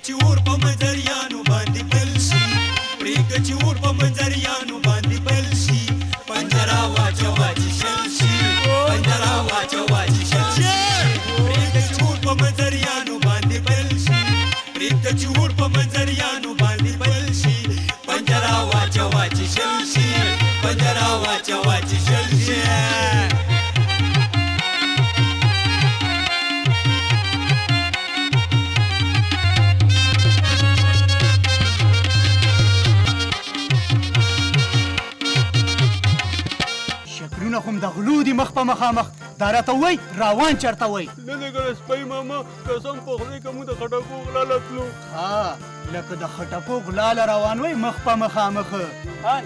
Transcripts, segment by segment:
چې اور په منظریانو باندې بل شي، پرېږده چې اور په منظریانو باندې بل شي، پنجره واچوه چې شل شي، پنجره واچوه چې شل شي، پرېږده چې اور په منظریانو باندې بل شي، پرېږده چې اور په منظریانو باندې بل شي، پنجره واچوه چې شل شي، پنجره واچوه چې شل شي. شکلونه خو هم د غلو دي، مخ په مخامخ دا راته وایي روان چېرته وایي؟ نه دی کړی سپی ماما، قسم په خدای که موږ د خټکو غلا له تلو. ها، لکه د خټکو غلا له روان وای مخ په مخامخ. خان،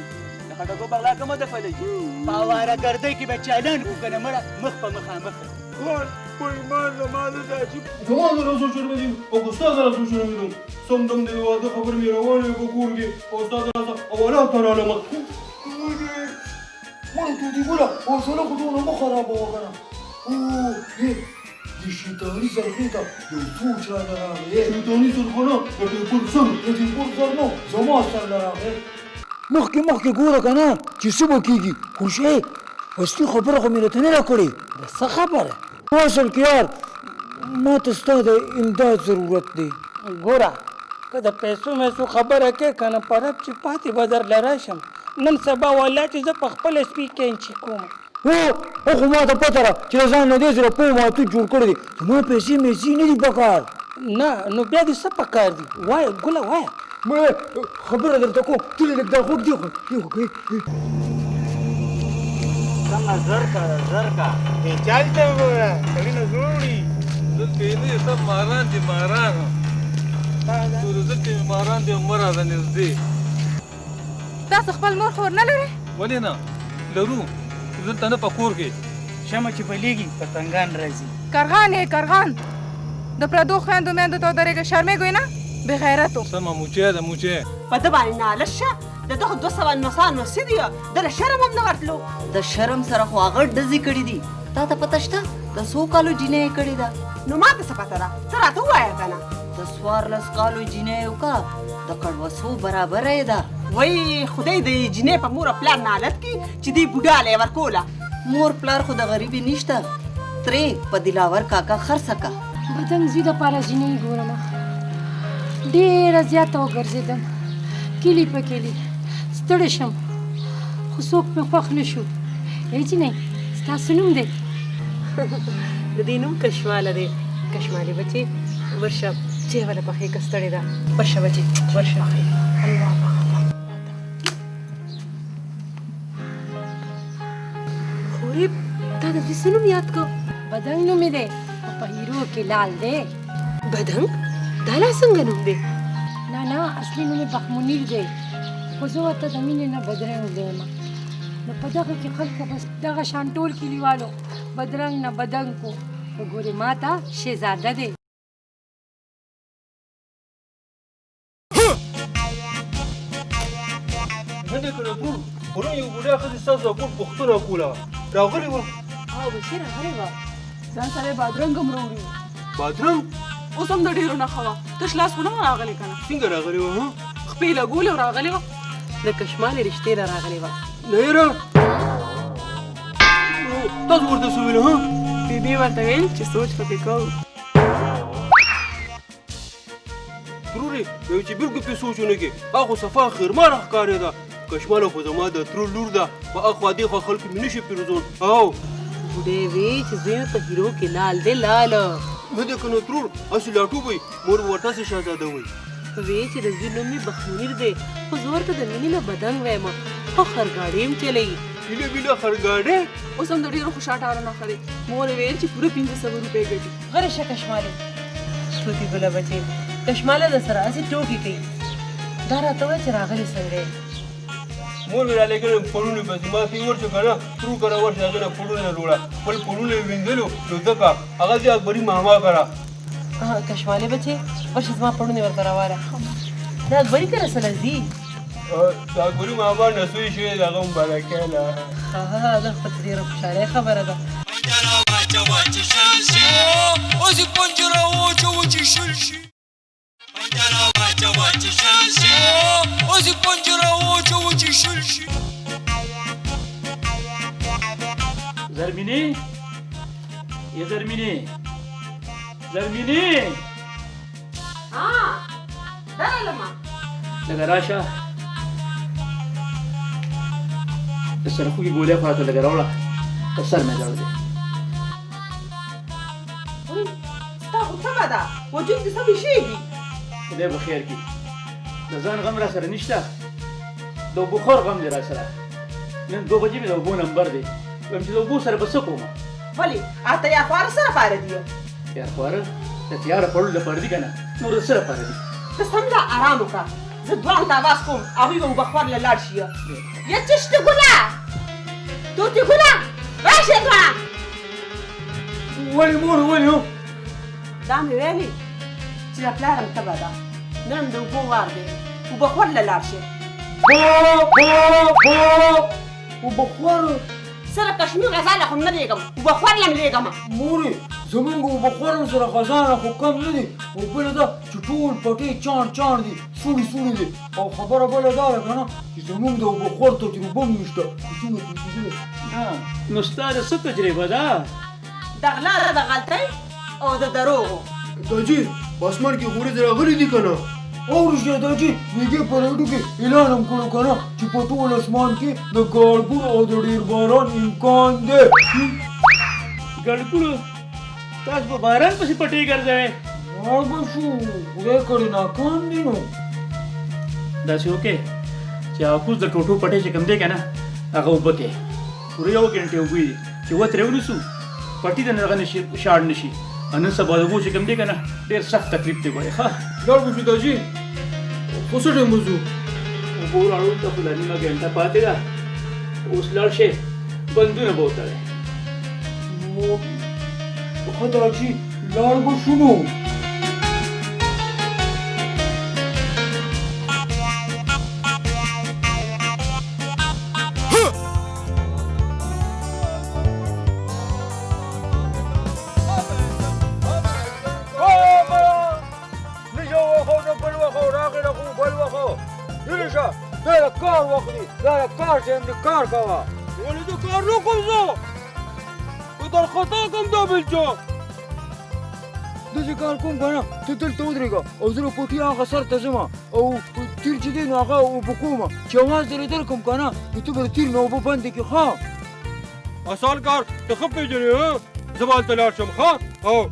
د خټکو په غلا کومه دفعه لګي؟ په آواره ګردۍ کې به چالان کړو که نه مړه مخ په مخامخ. خان، په ایمان زما د عجیب زما زره څو شرمېدم او که ستا سره څو شرمېدم. سم دم د واده خبرې مې روانې وې په کور کې او ستا سره حوالات ته رالم. مړه طوطي ګله، حوصله خو دونه مه خرابوه که نه. او د شیطاني څرخې ته یو سوچ راته راغی. شیطاني څرخه نه، د ټیکور سر. د ټیکور سر نه، زما سر له راغی. مخکې مخکې ګوره که نه چې څه به کېږي. خوشې اصلي خبره خو مې درته نه ده کړې. د څه خبره؟ په اصل کې یار ما ته ستا د امداد ضرورت دی. ګوره که د پیسو میسو خبره کې که نه، په رب چې پاتې به درله راشم. نن سبا والله چې زه په خپله سپي کینچي کوم. هو، خو ما ته پته ده چې له ځان نه دې سره پوه ماتوت جوړ کړی دی. زما پیسې میسې نه دي پکار. نه نو بیا دې څه پکار دي؟ وایه ګله وایه. مړه خبره درته کوم، ته لږ دا غوږ دی خو دی خو کوي. څنګه زر کا زر کا چل ته وګوره، سړي نه جوړي. دلته یې نه، سم ماران دي ماران. دلته ماران دي، مه راځه نږدې. تاسو خپل مور خور نه لرئ؟ ولې نه لرو، دلته نه په کور کې. شمع چې بلېږي پتنګان راځي. کرغان یې کرغان، د پردو خویندو میندو ته ودرېږه، شرمېږئ نه بې غیرتو. سمه موچی ده موچی. په ده باندې نالش شه، د ده خو 200 نوسان نوسي دي، ده له شرم هم نه ورتلو. د شرم سره خو هغه ډزې کړې دي. تا ته پته شته د څو کالو جینۍ یې کړې ده؟ نو ما ته څه پته ده، ته راته ووایه که نه. د 14 کالو جینۍ یې وکړه، د کړوسو برابره یې ده. وایي خدای د جینۍ په مور او پلار نالت کړي چې دې بوډا له یې ورکوله. مور پلار خو د غریبې نشته، ترې په دلاور کاکا خرڅه که. بدنګ زوی دپاره جینۍ ګورم، ډېره زیاته وګرځېدم کلي په کلي، ستړې شم خو څوک مې خوښ نه شو. ای جینۍ، ستا څه نوم دی؟ د دې نوم کشماله دی. کشمالې بچې ورشه چای وله پخې که ستړې ده. ورشه بچې ورشه. الله خورې، تا د زوی څه نوم یاد کړ؟ بدنګ نوم یې دی، خو په هیرو کې لال دی. بدنګ؟ دا لا څنګه نوم دی؟ نه نه، اصلي نوم یې بخمنیر دی، خو زه ورته د مینې نه بدرنګ یم. نو په دغه کې خلکو بس دغه شان ټول کلیوالو بدرنګ نه بدنګ کو، خو ګورې ما ته شهزاده دی. نه دی کړی ترور، پرون یو بوډا ښځې ستاسو د کور پوښتنه کوله، راغلې وه. ها بچې راغلې وه، ځان سره یې بادرنګ هم راوړي وو. بادرنګ؟ اوس هم د ډېرو نښه وه، تش لاس خو نه وه راغلې که نه؟ څنګه راغلې وه؟ ها، خپې لګولې او راغلې وه. د کشمالې رشتې له راغلې وه. نه یاره، تاسو ورته څه ویل؟ ها، بیبي ورته ویل چې سوچ پکې کوو. ترورې یو چې بالکل پې سوچ ونه کړې، هغه خو صفا خیرمانه ښکارېده. کشماله خو زما د ترور لور ده، په اخوا دېخوا خلکو مې نه شي پیرزول. او بوډۍ وی چې زوی مې په هیرو کې لال دی لال. نه دی که نه ترور، هسې لاټو وي، مور به ورته هسې شهزاده وایي. وی چې د زوی نوم مې بخمنیر دی، خو زه ورته د مینې نه بدنګ وایم. خو خرګاډی هم چلوي. بیله بیله خرګاډی؟ اوس هم د ډېرو خوشاټارو نښه دی. مور یې ویل چې پوره 500 روپۍ ګټي. غلې شه کشمالې. طوطي ګله بچې، کشماله در سره هسې ټوکې کوي. دا راته وایه چې راغلې څنګه یې؟ مور مې رالیږلی وم پړونی پسې، ما ته یې ورشه که نه ترور کره ورشه، هغې نه پړونی راوړه. خپل پړونی یې وینځلو نو ځکه هغه ځای اکبري ماما کره. کشمالې بچې ورشه زما پړونی ورته راواله. د اکبري کره څه ځي؟ د اکبري ماما نسوی شوی د هغه مبارکۍ له. ښه، دا خو ډېره خوشحالۍ خبره ده. پنجره واچوه چې شل شي، هسې پنجره واچوه چې شل شي، پنجره پنجره واچوه چې شل شي. زرمینې، یې زرمینې، زرمینې. ها درلمه لږه راشه، د سرخوږي ګولۍ خو راته لږه راوړه، په سر مې زړه دی. ستا خو تبه ده، وجود دې سم ایشېږي. خدای به خیر کړي، د ځان غم را سره نشته، د اوبو خور غم دی را سره. نن 2 بجې مې د اوبو نمبر دی، وایم چې د اوبو سره به څه کوم. ولې اته یا خواره څه لپاره دي؟ تیار خواره د تیاره خوړلو لپاره دي که نه، نور د څه لپاره دي؟ ته سم لا ارام وکړه، زه دواړو ته اواز کوم، هغوی به اوبه خوار له لاړ شي. یا چشته ګله، توتي ګله، راشئ دواړه. ولې مور ولې؟ دا مې ویلې چې د پلار هم تبه ده، نن هم د اوبو وار دی، اوبه خور له لاړ شئ. اوبه خور سره کشمیر غزاله خو هم نه لېږم، اوبه خور له هم لېږم. مورې زمونږ اوبه خور هم سره غزانه خو کم نه دي، او بله دا چې ټول پټې چاڼ چاڼ دي، سوړي سوړي دي، او خبره بله دا ده که نه چې زمونږ د اوبه خور تجربه هم نشته. څومره تجربه؟ نو ستا د څه تجربه ده؟ د غلا، د غلطۍ او د دروغو. داجي په اسمان کې غورځ راغلي دي که نه؟ اورشه داجي میږي په راډیو کې اعلان هم کړو که نه چې په ټول اسمان کې د ګړګوړ او د ډېر باران امکان دی. ګړګوړ؟ تاسو په باران پسې پټې ګرځوئ؟ ما به شو، خدای کړې ناکام دي. نو داسې وکړئ چې هغه کوز د ټوټو پټې چې کوم دی که نه، هغه اوبه کړئ، پوره یو ګنټې اوبه دي چې وترې ونیسو، پټي د هغه نه شي شاړ نه شي. نن سبا د اوبو چې کوم دی که نه ډېر سخت تکلیف دی. ګورې ښه لاړ به شو داجي، خو څه ټایم به ځو؟ اوبو راوړلو ته خو لا نیمه ګنټه پاتې ده، اوس لاړ شئ بندونه به وتړئ. ښه داجي لاړ به شو نو. کار کوه. ولې زه کار نه کوم؟ زه که در خطا کوم دا بل چا. داسې کار کوم که نه، ته دلته ودرېږه او زه له پټي هغه سر ته ځم او تیر چې دی نو هغه اوبه کوم، چې اواز درې در کوم که نه نو ته به د تیر نه اوبه بندې کړې. ښه اسان کار ته ښه پېژنې، زه به هلته لاړ شم. ښه او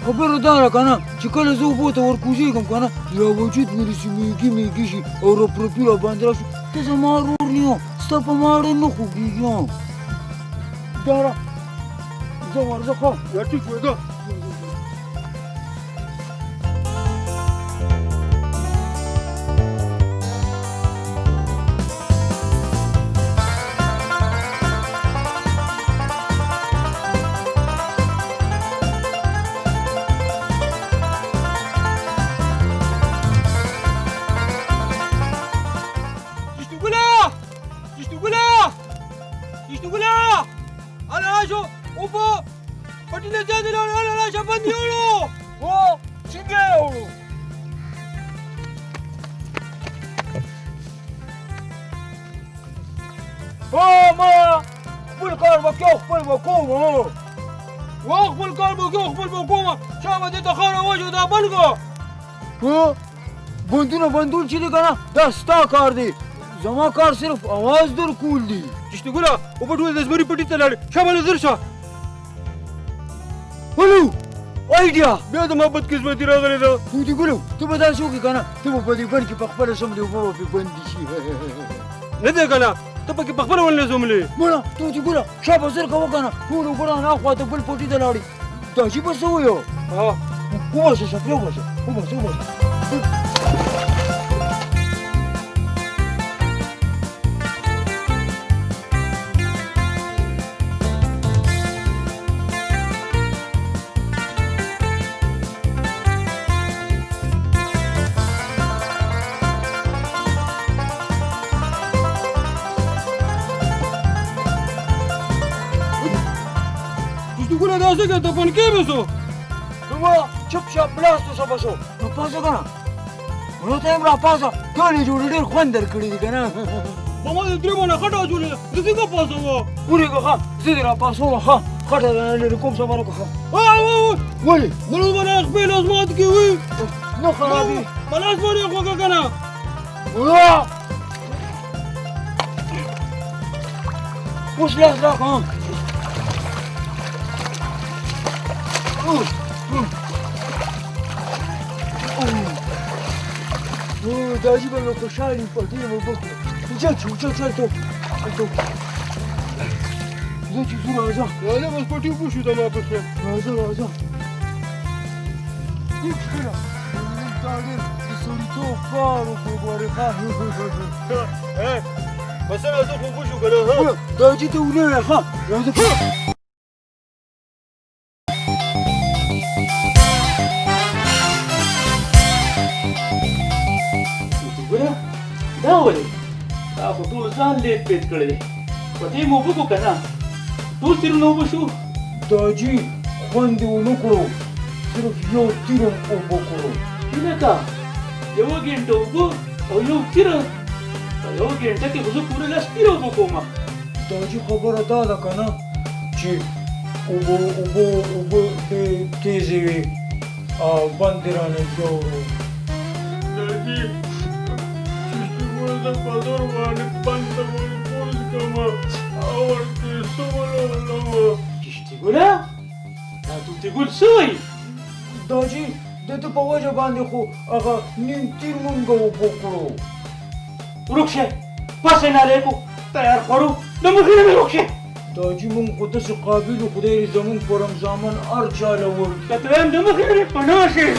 خبره دا ده که نه چې کله زه اوبو ته ورکوزېږم که نه، یا وجود مې داسې میږي میږي شي او رپرپي راباندې راشي. ته زما ورور نه یې، ستا په ماړه نه خوږېږي. دا را زه ورځه. ښه یا ټیک وایي ځه. خپل کار به کوم، خپل به کوم، چا به دې ته خاوره واچوي دا بند کړه. بندونه بندول چې دي که نه دا ستا کار دی، زما کار صرف اواز در کول دي. چشتي ګله اوبه ټول د زمري پټي ته لاړې، شابه له زر شه. ولو آیډیا بیا د ما بدقسمتي راغلې ده. طوطي ګلو ته به داسې وکړې که نه، ته به په دې بند کې په خپله څومرې اوبه به پرې بندې شي. نه دی که نه ته پکې په خپله ولې څومرې؟ مړه طوطي ګله شابه زر کوه که نه، ټول اوبه رانه اخوا ته بل پټي ته لاړې، داسې به څه وایو؟ وباسه شفرې وباسه وباسه وباسه. څنګه ته پنکې به شو؟ نو ما چپ شپ بلاستو شه به شو. نو پاڅه که نه، نو ته هم راپاڅه، ټولې جوړې ډېر خوند درکړي دي که نه؟ په ما د درې منه خټه اچولې ده، زه څنګه پاڅوم؟ ورېږه ښه، زه دې راپاڅوم. ښه خټه درنه لرې کوم، صبر وکړه. ښه ولې؟ مړو به نه خپې لاس مات کې وي. نه خرابېږي. په لاس باندې یې خوږه که نه؟ اوس لاس راکړه. دا عجیبه مې خوشحال یم، پټې مې وکړه. اوچت شو، اوچت شو، هلته هلته زه چې ځو راځه. راځه بس پټې اوبه شو زما په خیر. راځه راځه. هېڅکله نن تا ډېر د سړیتوب کار وکړو ګورې. ښه بس راځه، خو اوبه شو که نه؟ دا چې ته ونه وې. ښه راځه. دا ولې دا خو ټول ځان لیت پیت کړی دی، پټې مو اوبه کړو که نه؟ ټول تیرونه اوبه شو. داجي خوند یې ونه کړو، صرف یو تیر هم اوبه کړو. لکه یوه ګنټه اوبه او یو تیر، په یوه ګنټه کې خو زه پوره 10 تیره اوبه کوم. داجي خبره دا ده که نه چې اوبه اوبه اوبه ډېرې تېزې وې او بند یې رانه یوړو. داجي زه په زور باندې بند ته ورپوز کړم او ورته څه ولولم. کشتي ګله، دا توتي ګل څه وایي؟ داجي د ده په وجه باندې خو هغه نیم تیر مونږ اوبه کړو. ورک شه، پس یې نالې کو تیار خورو د مخې نه مې ورک شه. داجي مونږ خو داسې قابل یو، خدای دې زمونږ په رمضامن هر چا له ورکړي. که ته وایم د مخې نه مې پناه شې.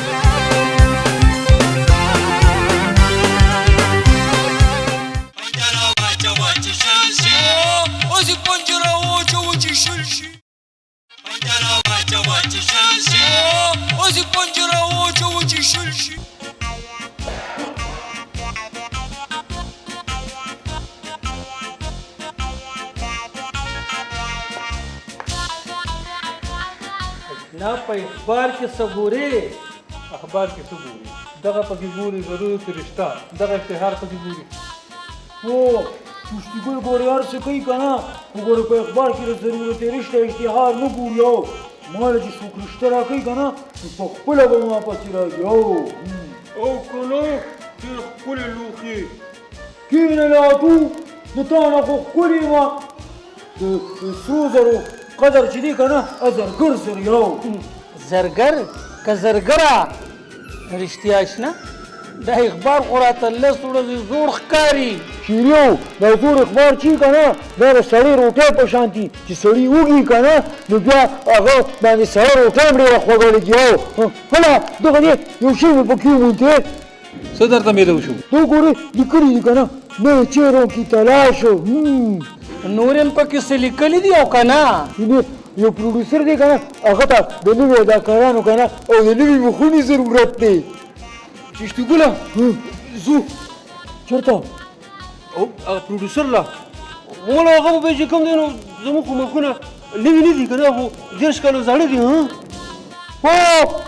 نه په اخبار کې څه ګورې؟ اخبار کې څه ګوري؟ دغه پکې ګوري ضرورت رشته، دغه اشتهار پکې ګوري. هو چشتي ګل ګورې هر څه کوي که نه، خو ګورې په اخبار کې د ضرورت رشته اشتهار نه ګوري. او ما له چې څوک رشته راکوي که نه، نو په خپله به ما پسې راځي. او او که نه ډېر ښکلې لوښي. کښېنه لاتو، د تا نه خو ښکلې ما د سرو زرو قدر چې دی که نه، زرګر سره یو. زرګر که زرګره؟ رښتیا شنه دا اخبار خو راته 10 ورځې زوړ ښکاري. شیریو دا زوړ اخبار چې که نه، دا د سړې روټۍ په شان دي چې سړی وږي که نه، نو بیا هغه باندې سړه روټۍ هم ډېره خوږه لګي. او هله دغه دی یو شی مې پکې وموندی. څه درته میلو شو؟ دا وګورې لیکلي دي که نه، نوې چهرو کې تلاش. نور هم پکې څه لیکلي دي او که نه؟ یو پروډوسر دی که نه، هغه ته د نویو اداکارانو که نه او د نوي مخونو ضرورت دی. چشتي ګله ځو. چېرته؟ او هغه پروډوسر له غومله هغه به چې کوم دی، نو زموږ خو مخونه نوي نه دي که نه، خو 30 کاله زاړه دي. ها هو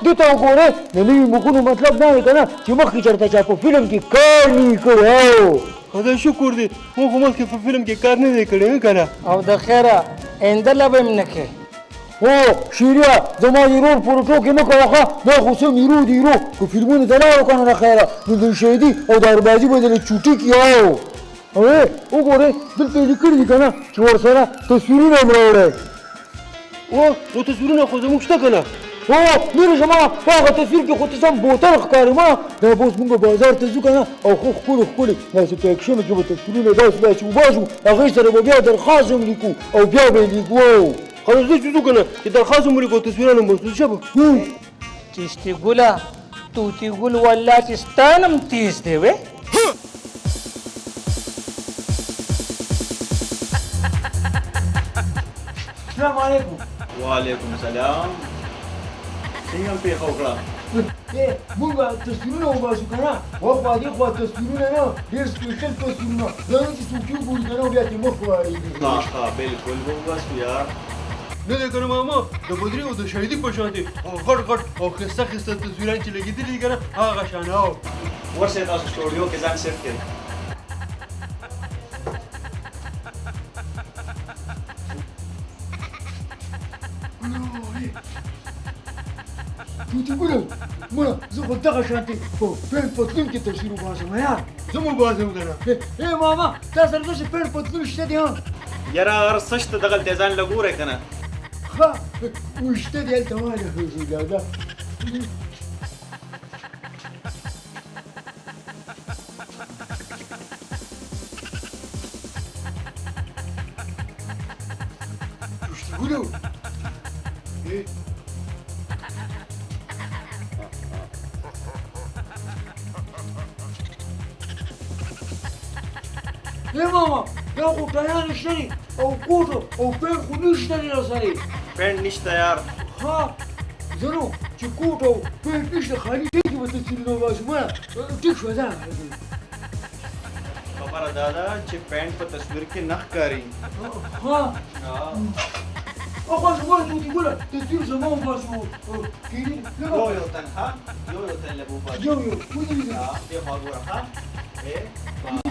دې ته وګورې، د نوي مخونو مطلب دا دی که نه چې مخکې چېرته چا په فلم کې کار نه وي کړی. او خدای شکر دی، موږ خو مخکې په فلم کې کار نه دی کړی که نه. او د خیره اینده له به هم نه کوې. هو شیریا زما د ورور پورې ټوکې مه کوه. ښه دا خو سم هیرو دی، هیرو که فلمونو ته لاړو که نه د خیره، نو د شهیدي او د اربازي به درله چوټي کړي. او وګورې دلته یې لیکلي دي که نه چې ورسره تصویرونه هم راوړی. او نو تصویرونه خو زموږ شته که نه؟ هو لرې زما په هغه تصویر کې خو ته سم بوتل ښکارې. ما دا به اوس موږ بازار ته ځو که نه، او ښه ښکلي ښکلي داسې په اکشنو کې به تصویرونه داسې داسې وباسو، هغې سره به بیا درخواست هم لیکو او بیا به یې لیکو. خلاص زه چې ځو که نه چې درخواست هم ولیکو تصویرونه هم باسو. شه به چشتي ګله توتي ګل والله چې ستا نه هم تېز دی وې. السلام علیکم. وعلیکم السلام. څنګه پېښه وکړه؟ مونږ تصویرونه وباسو که نه، وخوا دې خوا تصویرونه نه، ډېر سپېشل تصویرونه، دا نه چې څوک یې وګوري که نه بیا ترې مخ واړېږي. ښه ښه بالکل به وباسو یار. نه دی که نه ماما د بدري او د شهیدي په شان دی، غټ غټ او ښایسته ښایسته تصویران چې لګېدلي دي که نه هغه شان. او ورشئ تاسو سټوډیو کې ځان سیټ کړئ. طوطي ګله مړه زه خو دغه شانتې په پېنټ پتلون کې تصویر وباسم یار. زه مو باسم که نه. ای ماما تا سره داسې پېنټ پتلون شته دی؟ ها یاره هر څه شته دغلته ځان له ګورئ که نه. ښه شته دی هلته ماله دا ګلو. ای ماما دا خو ټایان شته دي او کوټ او پېنټ خو نشته دی راسره. پېنټ نشته یار. ها زه نو چې کوټ او پېنټ نشته خالي ځای کې به تصویرونه وباسو. مړه ټیک شوه ځه. خبره دا ده چې پېنټ په تصویر کې نه ښکاري. ها اخوا زما طوطي ګله تصویر زما وباسو. کښېني یو یو تن. ها یو یو تن له به وباسو. یو یو ودرېږه. دې خوا ګوره. ها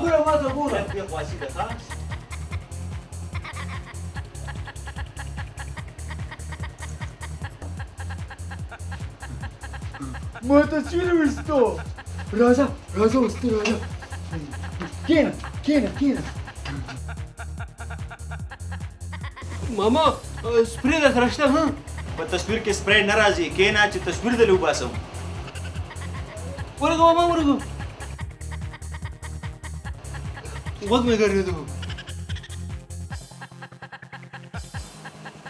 ګوره ما ته ګوره. دې خوا سیده. ها ما تصویر ویستو. راځه راځه اوس ته راځه. کښېنه کښېنه کښېنه. ماما سپری در سره شته؟ ها په تصویر کې سپری نه راځي. کښېنه چې تصویر دلې وباسم. ورغه ماما ورغه غوږ مې ګرځېدو.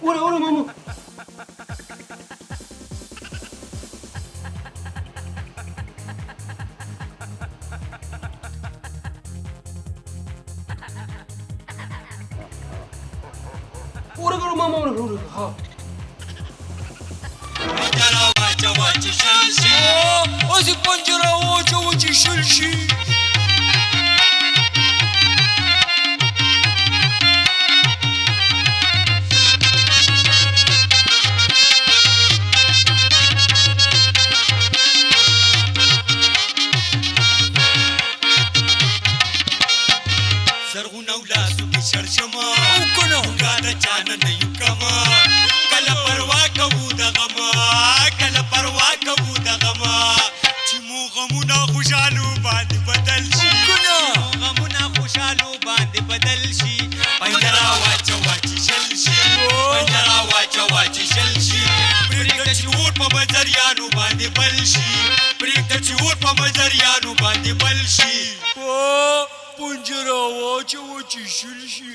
وره وره ماما. ورغه ماما ورغه ورغه. ها پنجره واچوه چې شل شي، هسې پنجره واچوه چې شل شي. زرغونه او لاسو کې شړشمه او که نه مونږه د چا نه نه یو کمه. کله پروا کوو د غمه، کله پروا کوو د غمه، چې مو غمونه خوشحالو باندې بدل شي. غمونه خوشحالو باندې بدل شي. پنجره واچوه چې شل شي، پنجره واچوه چې شل شي. پرېږده چې اور په بزریانو باندې بل شي، پرېږده چې اور په بزریانو باندې بل شي. پنجره واچوه چې شل شي.